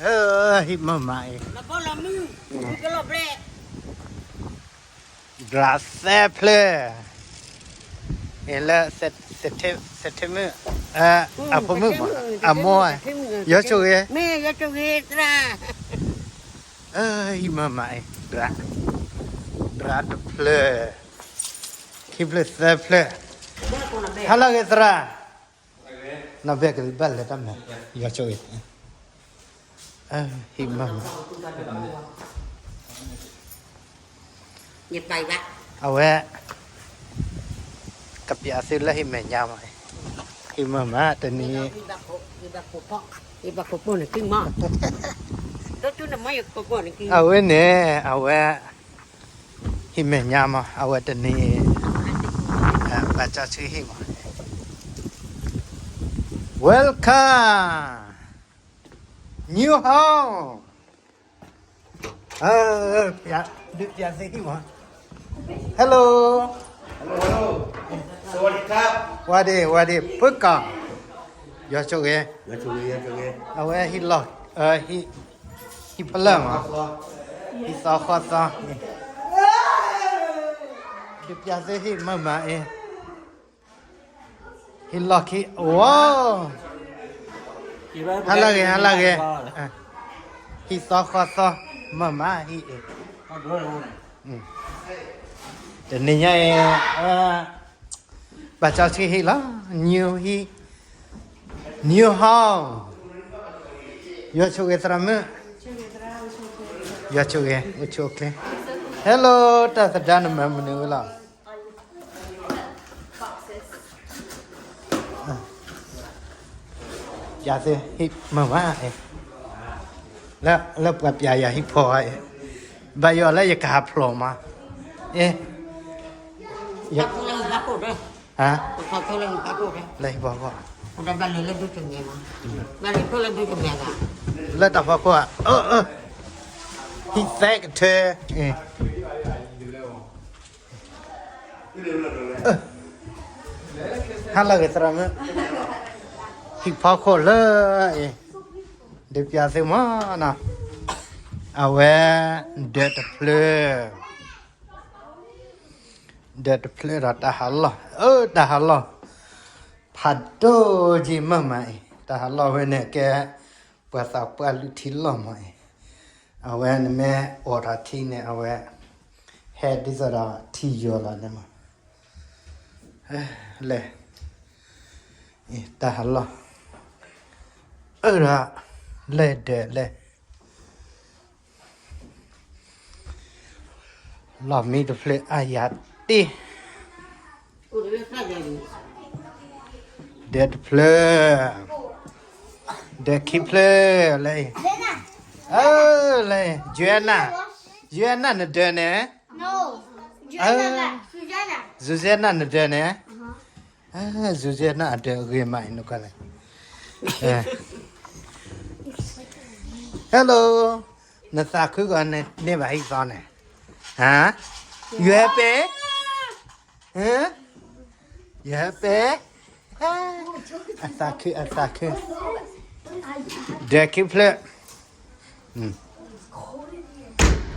ဟ့ၣ်မၢမးအံၤ, ဒြးသၢဖျၢၣ်, အံၤလၢ သထ့မုၣ်, အဖိမုၣ်မး, အမိၢ်, ယွၤဆိၣ်ဂ့ၤ, ဟ့ၣ်မၢမးအံၤ, ဒြးတဖျၢၣ်, ခံဖျၢၣ်သၢဖျၢၣ်, ဟါလၢအဂ့ၤသရၣ်, နီၢ်ဘဲကဘၣ်လဲၤတၢ်မဲာ်, ယွၤဆိၣ်ဂ့ၤ, ဟ့ၣ်မၢမး အဝဲ ကပျးသုလၢဟ့ၣ်မဲာ်ညါမး, ဟ့ၣ်မၢမးတနံၤ, အဝဲန့ၣ် အဝဲ ဟ့ၣ်မဲာ်ညါမး အဝဲတနံၤ, ဘၣ်ကၠီဆှံဟ့ၣ်မး, Welcome, new home, ဒုးပျးသုဟ့ၣ်မး, Hello, ဝါဒ့ၣ်ဝါဒ့ၣ် ဖုကီၢ်, ယွၤဆိၣ်ဂ့ၤ, အဝဲဟံၣ်လီၢ်, ဟံၣ်ဖလၢၢ်မး, ဟံၣ်သီဃီသီ, ဒုးပျးသုဟ့ၣ်မၢမးအံၤ, ဟံၣ်လီၢ်ခံ, ဝါ, ဟါလၢအဂ့ၤ ဟါလၢအဂ့ၤ, ဟံၣ်သီဃီသီ, မၢမးဟံၣ်အံၤ, တနံၤညါအံၤ, ဘၣ်ကၠီဆှံဟ့ၣ်လီၤ, new home, ယွၤဆိၣ်ဂ့ၤသရၣ်မုၣ်, ယွၤဆိၣ်ဂ့ၤ, အိၣ်ဆူၣ်အိၣ်ချ့, Hello, တၢ်သဒါနမၤမနုၤဝဲလီၤ ပျးသုဟ့ၣ်မၢမး, လၢပှၤပျးယၤဟံၣ်ဖီ, ဘၣ်ယိၣ်လၢယကဟးဖျိးမး, အ့, လၢဟံၣ်ဖီခိၣ်, လၢတၢ်ဖီခိၣ်, ဟံၣ်သဲကထၢ, ဟါလၢအဂ့ၤသရၣ်မုၣ်, ဟံၣ်ဖီခိၣ်လၢအံၤ, ဒုးပျးသုမးနီၤ, အဝဲ, ဒၢးတဖျၢၣ်, ဒၢးတဖျၢၣ်ဒီးတၢ်ဟးလီၢ်, အၢ တၢ်ဟးလီၢ်, ဖးဒိၣ်က့မၢမးအံၤ, တၢ်ဟးလီၢ်ဝဲန့ၣ်ကဲ, ပှၤသးပှၢ်လုၢ်ထံလီၢ်မးအံၤ, အဝဲနမ့ၢ်အိးထီၣ်ထံန့ၣ် အဝဲ, ဟဲဒ်သိးဒီးထံယိာ်လီၤန့ၣ်မး, လဲၤ, တၢ်ဟးလီၢ်, အၢဒီး, လဲၤဒၢးလဲၤ လီၢ်မံတဖျၢၣ်အါယၤတ့ၢ်, ဒၢးတဖျၢၣ်, ဒၢးခံဖျၢၣ်လၢ, လၢ, ယွဲနၢ်, ယွဲနၢ်နဒၢးန့ၣ်, စူစဲနၢ်နဒၢးန့ၣ်, စူစဲနၢ်အဒၢးအဂ့ၤမးအံၤနကွၢ်လဲၣ်, Hello, နသးခုကီးန့ၢ်ဘၣ်ဟံၣ်သီန့ၣ်, ဟါ, ယွဲပဲ, ယွဲပဲ, အသးခု အသးခု, ဒၢးခံဖျၢၣ်,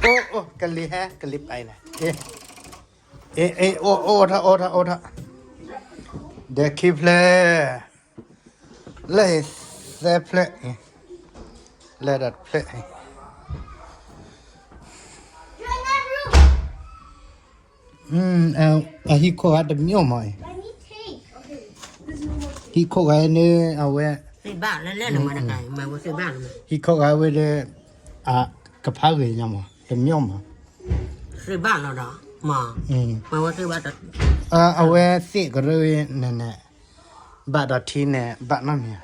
အိၣ် အိၣ် ကလံၤဟဲ ကလံၤပာ်အံၤလဲၣ်, အ့ အ့ အိၣ် အိၣ်ထီၣ် အိၣ်ထီၣ် အိၣ်ထီၣ်, ဒၢးခံဖျၢၣ်, လၢသၢဖျၢၣ်, လၢဒီးတဖျၢၣ်, အဟံၣ်ခိၣ်ဂၤတမံၤမးအံၤ, ဟံၣ်ခိၣ်ဂၤန့ၣ် အဝဲ, ဟံၣ်ခိၣ်ဂၤဝဲဒီး, အကဖးဂ့ၤညါမး တမံၤမး, အဝဲသ့ၣ်ကရၢဝဲန့ၣ်န့ၣ်, ဘၣ်ဒီးထံန့ၣ် ဘၣ်နီတမံၤ,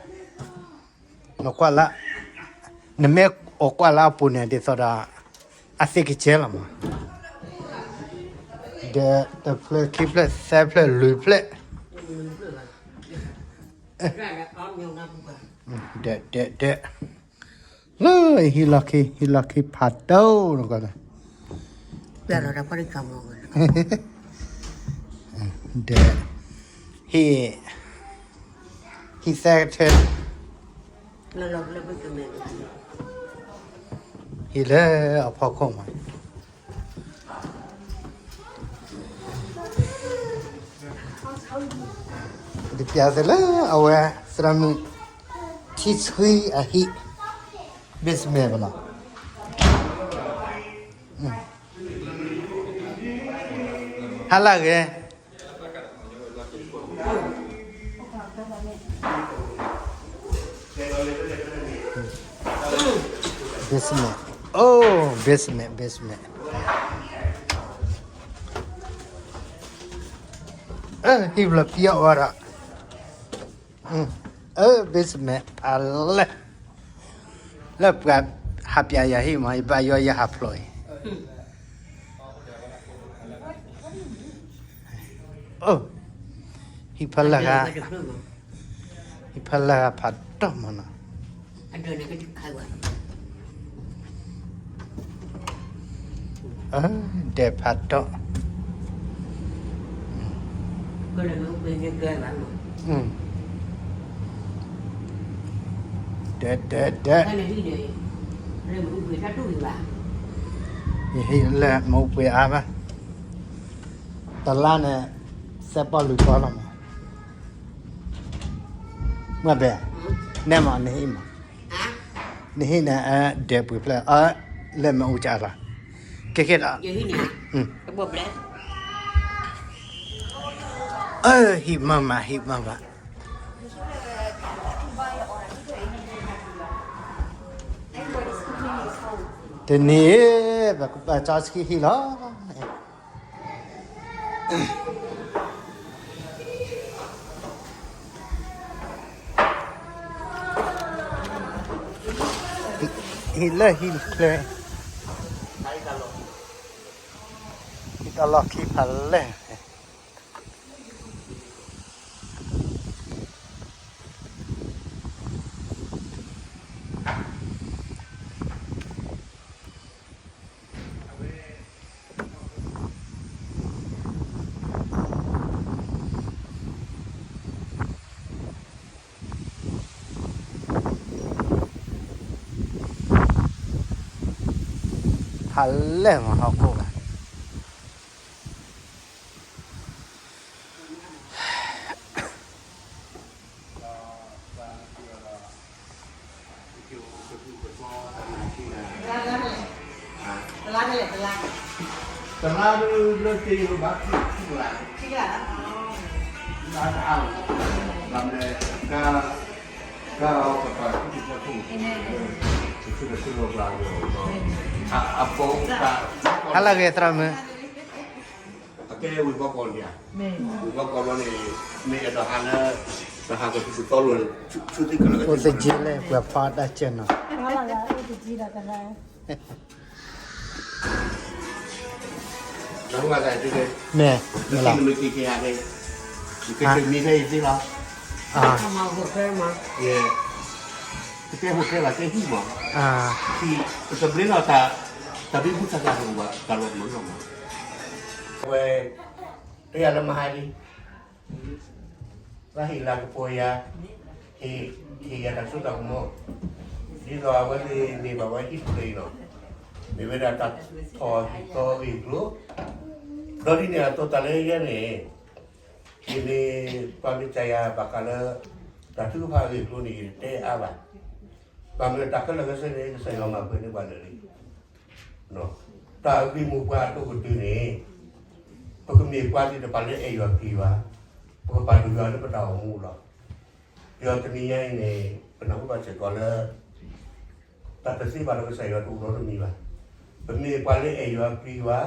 နကွၢ်လၢ, နမ့ၢ်အိၣ်ကွၢ်လၢအပူၤန့ၣ် ဒ်သိးဒီး, အသ့ၣ်ကစဲလီၤမး, ဒၢးတဖျၢၣ် ခံဖျၢၣ် သၢဖျၢၣ် လွံၢ်ဖျၢၣ်, ဒၢး ဒၢး ဒၢး, လၢဟံၣ်လီၢ်ခံ ဟံၣ်လီၢ်ခံဖးဒိၣ်လီၤ, ဒၢး, ဟံၣ်, ဟံၣ်သၢကထၢ, လၢလီၤလၢဘုကမဲာ်န့ၣ်, ဟံၣ်လၢအဖီခိၣ်မး, ဒ်ပျးသ့လၢအဝဲသရၣ်မုၣ် ထံဆှံအဟံၣ် basement ပလီၤ. ဟါလၢအဂ့ၤ basement, oh, basement, basement. ဟံၣ်ဘျီပျီအီၤဒီး, အၢ basement ဖးလဲၢ်, လၢပှၤဟးပျးယၤဟံၣ်မး ယဘၣ်ယီယဟးဖျိးအံၤ, အိ, ဟံၣ်ဖးလဲၢ်ဂၤ, ဟံၣ်ဖးလဲၢ်ဂၤဖးဒိၣ်မးနီၤ. ဒဲးဖးဒိၣ်, ဒဲးဒဲးဒဲး, ယဟံၣ်လၢမ့ၣ်အူပှ့ၤအါဘၣ်, တလါန့ၣ် စဲပီလူၤကီလီၤမး, မ့ၢ်ဘဲ, နဲမး နဟံၣ်မး, နဟံၣ်န့ၣ် ဒဲးပှ့ၤဖျၢၣ်အီၤ, လၢမ့ၣ်အူကလီၤ, ကဲကဲဒီး, ဟံၣ်မးမး ဟံၣ်မးမး, တနံၤ ပကပာ်စီဆှံဟံၣ်လီၤ. ဟံၣ်လၢဟံၣ်ချၢ, ဟံၣ်တၢ်လီၢ်ခံဖးလဲၢ်. ဖးလဲၢ်မးဟီၣ်ခိၣ်ဂၤ ဟါလၢအဂ့ၤ သရၣ်မုၣ်. အကဲဝံၤဘီကီးန့ၣ်, ဝံၤဘီကီးဘီန့ၣ် မ့ၢ်အဲၣ်ဒိးဟးလၢ တဟးကဆူတသီလိၤန့ၣ် ဆူသ့ၣ်ကလၢာ် အိၣ်သယ့လၢပှၤဖီတၢ်ကဲနီၤ. မ့ၢ်, မ့ၢ်လီၤ, မ့ၢ်က့ၤက့ၤဟးက့ၤ, ယကဆၢမံၤဖဲယသ့လီၤ. ယကဲဟိၣ်ထဲလီၤ ကဲဟံၣ်မး, ပတဘျ့လီၤတၢ်, တၢ်ဘံဘူတၢ်သးတအိၣ်ဘၣ် တၢ်လီၤမုၢ်လီၤမး, အဝဲ တယၤလၢမဟါလံ ဘၣ်ဟ့ၣ်လၤကပီၤယၤ, ဟ့ၣ်, ဟ့ၣ်ယၤတၢ်စိတၢ်ကမီၤ, ဒ်သိးအဝဲသ့ၣ်န့ၢ်ဘၣ်ဝဲဟံၣ်တဖျၢၣ်အံၤလီၤ. မ့ၢ်ဝဲဒၣ်တၢ်ထီၣ်ဟံၣ်သီဂ့ၢ်ကျိၤ, ဒီးဒ်န့ၣ်အသိးတၢ်လၢယဲန့ၣ်, ယမ့ၢ်ပှၤမ့ၢ်စၢ်ယၤဘၣ်ဃးလၢ တၢ်ထုကဖၣ်အဂ့ၢ်အကျိၤန့ၣ် ယတတဲအါဘၣ်. ဘၣ်မနုၤတၢ်ခဲလၢာ်ခဲဆ့န့ၣ် ကစၢ်ယွၤမၤပှဲၤန့ၢ်ပှၤလၢာ်လံ. တၢ်အဂ့ၢ်မိၢ်ပှၢ်အဒိၣ်ကတၢၢ်န့ၣ်, ပကမ့ၢ်ပှၤသ့ၣ်တဖၣ်လၢအဲၣ်ယွၤပျံၤယွၤ, ပကပာ်ဒိၣ်ယွၤလၢပတၢ်အိၣ်မူလီၤ. ဒီးတနံၤညါအံၤန့ၣ် ပနၢ်ဟူဘၣ်စ့ၢ်ကီးလၢ တၢ်တသ့ဘၣ်ဒီးကစၢ်ယွၤတအိၣ်ဒီးတမံၤဘၣ်. ပမ့ၢ်ပှၤလၢအဲၣ်ယွၤပျံၤယွၤ,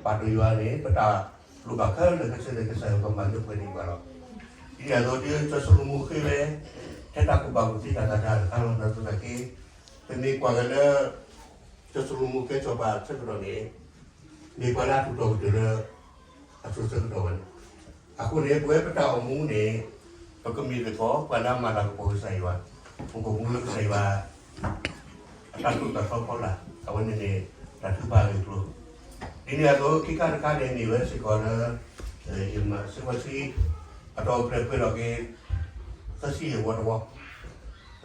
ပာ်ဒိၣ်ယွၤန့ၣ် ပတၢ်လိၣ်ဘၣ်ခဲလၢာ်ခဲဆ့န့ၣ် ကစၢ်ယွၤကမၤလၢပှဲၤန့ၢ်ပှၤလီၤ. ဒ်န့ၣ်အသိး ဒ်စီၤၡလိၤမိၣ်ဃ့ဝဲ ထဲတၢ်ကူၣ်ဘၣ်ကူၣ်သ့တၢ်သးတၢ်တခါလီၤ. နာ်သနာ်က့ ပမ့ၢ်ကွၢ်က့ၤလၢ စီၤၡလိၤမိၣ်ကဲစီၤပၤဆၢကတီၢ်န့ၣ် မ့ၢ်ပှၤလၢအထူးတီၤကတၢၢ်လၢ အစိၤဆၢကတီၢ်ဝဲန့ၣ်. အဃိန့ၣ် ပဝဲပတၢ်အိၣ်မူန့ၣ် ပကမ့ၢ်သကိး ပှၤလၢအမၤလၤကပီၤကစၢ်ယွၤ, ပကမူလၢကစၢ်ယွၤ အတၢ်သိၣ်တၢ်သီဖီလာ်, အဝဲန့ၣ်န့ၣ် တၢ်ထုကဖၣ်အဂ့ၢ်အကျိၤ. ဒ်န့ၣ်အသိး ခံခါတခါန့ၣ် မ့ၢ်ဝဲစ့ၢ်ကီးလၢ ယမၤစ့ဝဲဆံ အတီၢ်ပျဲၢ်ပှဲၤထီၣ်က့ၤ သၢဆံယဲၢ်ဝီတဝီ,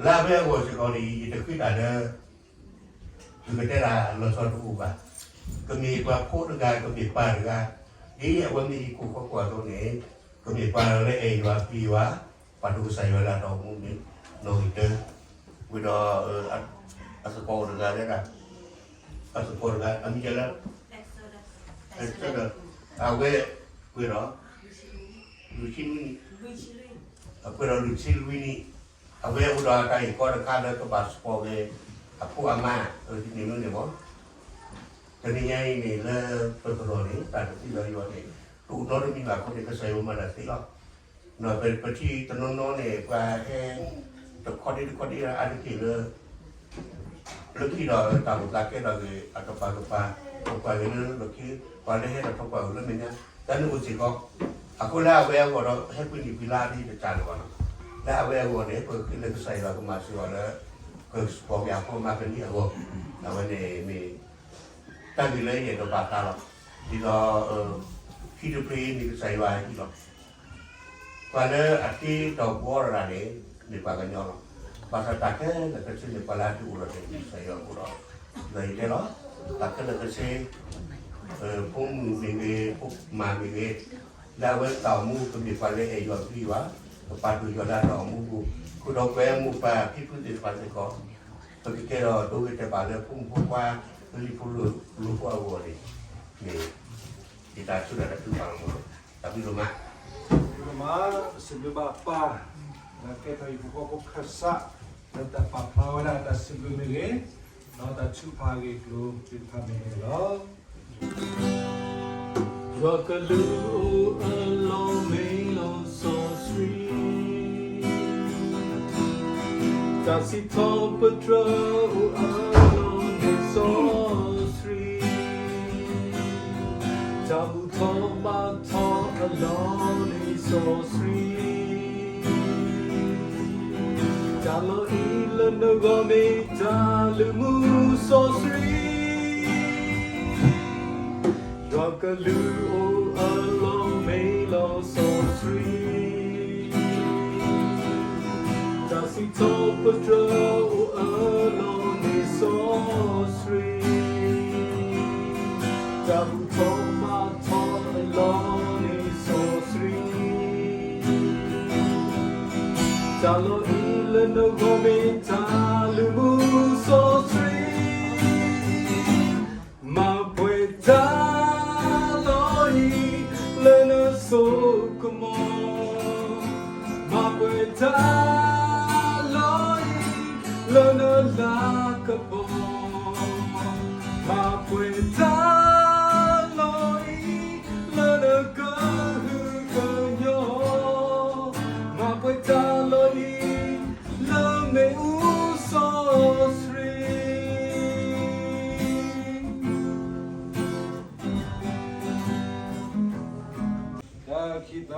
လၢအဝဲအဂီၢ်စ့ၢ်ကီးန့ၣ် ယတဃ့တၢ်လၢ ပကတဲဒၣ်လီၤဆီတအိၣ်ဘၣ်. ကမ့ၢ်ပှၤဖိတဂၤ ကမ့ၢ်ပၢ်တဂၤ, ဒ်အဝဲမ့ၢ်ဟံၣ်ဖိဃီဖိအသိးန့ၣ်, ကမ့ၢ်ပှၤလၢအဲၣ်ယွၤပျံၤယွၤ, ပာ်ဒိၣ်ကစၢ်ယွၤလၢအတၢ်အိၣ်မူန့ၣ်, နီၣ်ဂံၢ်တၢ, ဝံၤဒီး အသကိးအိၣ်တဂၤလၢဒၣ်, အသကိးတဂၤ အမံၤဒ်လဲၣ်, အဝဲပှဲၤဒီး လွံၢ်ဆံနွံနံၣ်, အပှဲၤဒီးလွံၢ်ဆံလွံၢ်နံၣ်, အဝဲအိၣ်ဒီးတၢ်ဂ့ၢ်ကီတခါလၢကဘၣ်စပီးက့ၤ အဖိအမါ, တနံၤန့ၣ်မ့ၢ်, တနံၤညါအံၤန့ၣ်လၢပကရၢန့ၣ် တၢ်တသ့လၢယွၤန့ၣ် တအိၣ်နီတမံၤဘၣ်အဃိန့ၣ် ကစၢ်ယွၤမၤတၢ်သ့လီၤ. ပထံၣ်တနီၤနီၤန့ၣ် ပှၤဟဲ တခီဒ့တခီဒ့အါတက့ၢ်လၢ လၢခံဒီးတၢ်အိၣ်သးကဲထီၣ်ဂ့ၤ အကပၤကပၤ, ပကွၢ်ဂ့ၤလၢလီၢ်ခံ, ပှၤလၢဟဲထီၣ်ထီၣ်ကွၢ်ဂ့ၤလၢမဲာ်ညါ, တၢ်န့ၣ်အိၣ်စ့ၢ်ကီး, အဃိလၢအဝဲအဂီၢ်ဒီး ဟဲကွံာ်နံၣ်ကွံာ်လါဒ်တကးလၢၤဘၣ်နီၤ, လၢအဝဲအဂီၢ်န့ၣ် ပဃ့လၢကစၢ်ယွၤကမၤစၢၤအီၤလၢ ကစပီးက့ၤအဖိအမါကန့ၢ်အဂီၢ်, အဝဲန့ၣ်မ့ၢ် တၢ်ဂ့ၢ်လၢယအဲၣ်ဒိးပာ်ဖျါလီၤ. ဒ်သိး ခံတဖျၢၣ်အံၤန့ၣ် ကစၢ်ယွၤအဟံၣ်လီၤ. ပှၤလၢအတ့ဒီးဘှီတဂၤန့ၣ် မ့ၢ်ပှၤကညီလီၤ. ဘၣ်ဆၣ်တၢ်ခဲလၢာ်ခဲဆ့န့ၣ် ပှၤလၢအဒုးအိၣ်ထီၣ်န့ၣ် ကစၢ်ယွၤအဃိဒီး ဒီးယတဲလီၤ. တၢ်ခဲလၢာ်ခဲဆ့ ဖိမုၣ်မ့ၢ်ဂ့ၤ, ဖိမါမ့ၢ်ဂ့ၤ, လၢအဝဲတၢ်အိၣ်မူ ကမ့ၢ်ပှၤလၢအဲၣ်ယွၤပျံၤယွၤ, ကပာ်ဒိၣ်ယွၤလၢအတၢ်အိၣ်မူပူၤ, ဃုာ်ဒီးကွဲမူပှၤဖံဖုသ့ၣ်တဖၣ်စ့ၢ်ကီး, ပကကဲထီၣ်ဒိဂ့ၤတဲာ်ဘၣ်လၢဖိမုၣ်ဖိခွါ လၢလံၤဖိလိၤဖိအဂီၢ်န့ၣ်, မ့ၢ်ယတၢ်ဆိၣ်တၢ်ထုကဖၣ်လီၤမး, တၢ်ဘျုးဒိၣ်မး. ပစံးဘျုးဘၣ်ပၢ် လၢကဲထီၣ်ဟံၣ်ဖိဃီဖိခၢၣ်စး လၢတၢ်ပာ်ဖျါဝဲဒၣ်တၢ်စံးဘျုးမ့ၢ်ဂ့ၤ, ဒီးတၢ်ထုကဖၣ်အဂ့ၢ်အကျိၤသ့ၣ်တဖၣ်မ့ၢ်ဂ့ၤန့ၣ်လီၤ. ယွၤကလုၢ်အိၣ်အလီၢ်မ့ၢ်လီၤစီဆှံ, တၢ်စံးထီၣ်ပတြၢၤအိၣ်အလီၢ်န့ၣ်စီဆှံ, တၢ်ဘူၣ်ထီၣ်ဘါထီၣ်အလီၢ်န့ၣ်စီဆှံ, တၢ်လီၢ်အံၤလၢနဂီၢ်မ့ၢ်တၢ်လုၢ်မူစီဆှံ, ယွၤကလုၢ်အိၣ်အလီၢ်မ့ၢ်လီၤစီဆှံ, တၢ်စံးထီၣ်ပတြၢၤအိၣ်အလီၢ်န့ၣ်စီဆှံ, တၢ်ဘူၣ်ထီၣ်ဘါထီၣ်အလီၢ်န့ၣ်စီဆှံ, တၢ်လီၢ်အံၤလၢနဂီၢ်မ့ၢ်တၢ်လုၢ်မူစီဆှံ, မၤပှဲၤတၢ်လီၢ်အံၤလၢနစိကမီၤ, မၤပှဲၤတၢ်လီၢ်အံၤလၢနလၤကပီၤ, မၤပှဲၤတၢ်လီၢ်အံၤလၢနကဟုကညီၤ, မၤပှဲၤတၢ်လီၢ်အံၤလၢမ့ၣ်အူစီဆှံ. တၢ်ခံ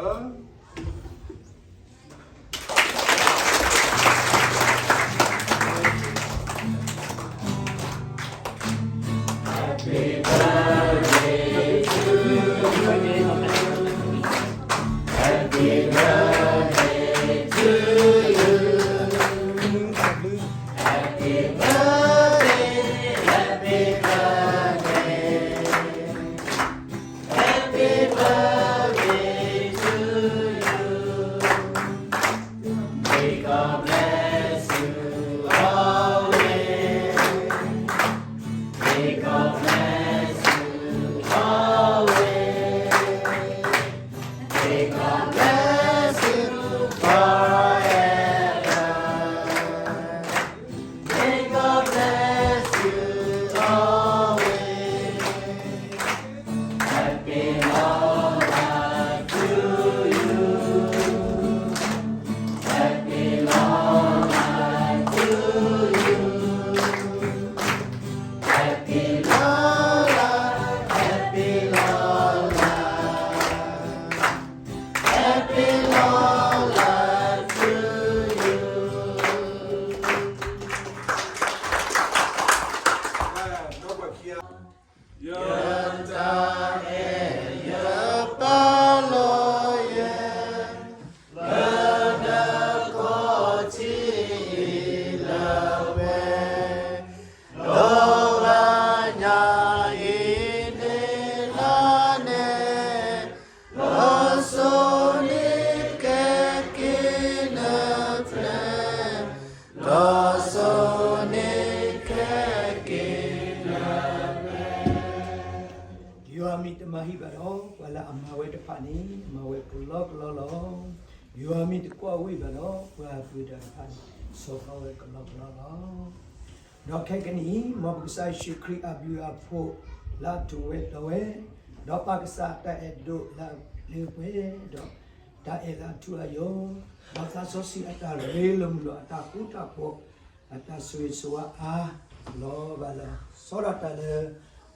သၢ စီၤန့ၣ်ခဲက့ၤလၢ ယွၤမ့ၢ်တမၤဟံၣ်ဘၣ်ဒီး ပှၤလၢအမၤဝဲတဖၣ်န့ၣ် မၤဝဲကလီကလီလီၤ. ယွၤမ့ၢ်တကွၢ်ဝ့ၢ်ဘၣ်ဒီး ပှၤပၢၤတၢ်တဖၣ်န့ၣ် ဆီၣ်လီၤဝဲကလီကလီလီၤ. ဒီးခဲကနံၣ်အံၤ မ်ပကစၢ်ယ့ၣ်ၡူးခရံာ်အဘျုးအဖှိၣ် လၢအထူၣ်ဝဲတီၤဝဲ, ဒီးပၢ်ကစၢ်အတၢ်အဲၣ်ဒိၣ်လၢအလၢပှဲၤ, ဒီးတၢ်အဲၣ်လၢအထူအယိာ်, ဒီးသးစီဆှံအတၢ်ရ့လိာ်မုာ်လိာ်အတၢ်ဃူတၢ်ဖိး, အတၢ်ဆိၣ်ဂ့ၤဆိၣ်ဝါအါလီၤဘၣ်လၢ စီၤဒၣ်တၢ်လၢ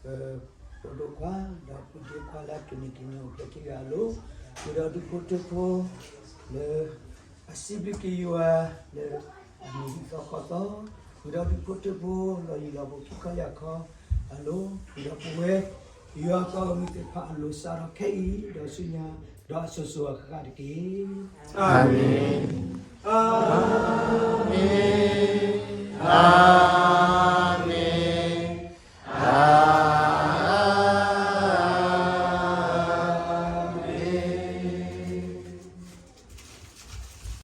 ပဖိဒိၣ်ခွါ ဒီးဖိဒံခွါလၢအကန့ၢ်က့ၤန့ၢ်အိၣ်ဖျဲၣ်ခံဂၤအလိၤ, ဃုာ်ဒီးဒူၣ်ဖိထၢဖိ လၢ အစံးဘျုးက့ၤယွၤ လၢအမ့ၢ်ဟံၣ်သီဃီသီ, ဃုာ်ဒီးဒူၣ်ဖိထၢဖိ လီၤယံၤလီၤဘူးခံခီယၢ်ခီအလိၤ, ဃုာ်ဒီးပဝဲ ယွၤကီၢ်ဂီၢ်မုၢ်သ့ၣ်တဖၣ်အလိၤစးထီၣ်ခဲအံၤ ဒီးဆူညါ ဒီးအစိၤစိၤအဃၣ်ဃၣ်တက့ၢ်. အၤမ့ၣ်.